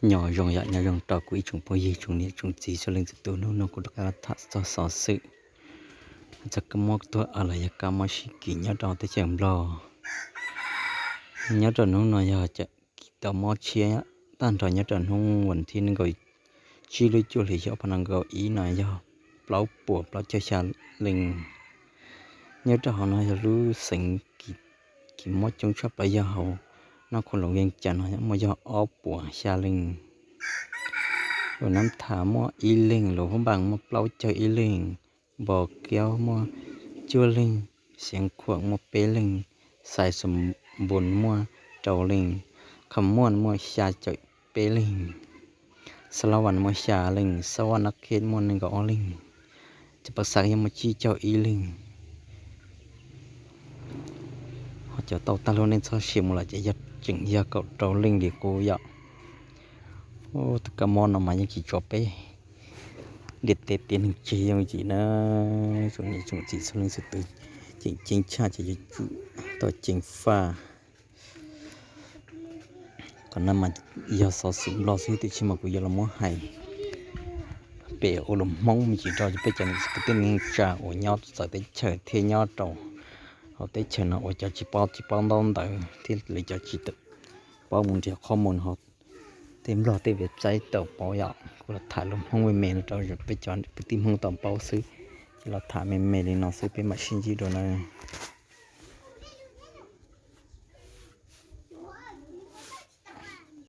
Nyob zoo yom, nyob zoo rau kuv ib tsoom phooj ywg tsoom niam tsoom txiv txhua leej txhua tus. Hnub no kuv rov qab los tham txog xov xwm txog kab mob tuag av los yog kab mob sib kis nyob rau teb chaws Nplog. Nyob rau hnub no yog tau mob tshiab tag nrho nyob rau hnub vas thib nees nkaum tsib lub cuaj hlis xyoo ob phav nees nkaum ib no yog plaub puas plaub caug xya leej. Nyob rau hauv no yog lub xeev kis mob coob tshaj plaws yog hauv Naj Khoos Loos Vees Cas no muaj yog ob puas xya leej. Luam Nab Thas muaj ib leeg, Luam Phab Npas muaj plaub caug ib leeg, Npos Kaub muaj cuaj leeg, Xeev Khuam muaj peb leeg, Xais Xas Npus muaj rau leeg, Kham Muam muaj xya caum peb leeg, Xas Las Vas muaj xya leeg, Xas Vas Nab Khej muaj nees nkaum ob leeg, Cas Pas Xav yog muaj tsib caug ib leeg. Ho cov tau tag lub neej txoj sia mus lawm ces yog tseem yog kaum rau leej li qub yom. Tus kab mob no mas yeej tsis tso peb ntiaj teb tiam neeg tseg yooj yim na. Tsoom niam tsoom txiv txhua leej txhua tus, ceev ceeb tshaj ces yuav tsum tau ceev faj. Qhov no mas yog xov xwm Nplog xwb, tiam sis mas kuv yuav los muab hais pem ua lus Hmoob me ntsis rau peb cov kwv tij neej tsa uas nyob txawv teb chaws thiab nyob rau hauv teb chaws no uas cov tsis paub tsis paub ntaub ntawv thiab lawv cov tsis paub mus nrhiav qhov mus no, tej Nplog tej website tau paub yom. Kuv los tham lus Hmoob me me no rau peb cov kwv tij Hmoob tau paub xwb, ces los tham me me li no xwb, peb mam sib ntsib dua na.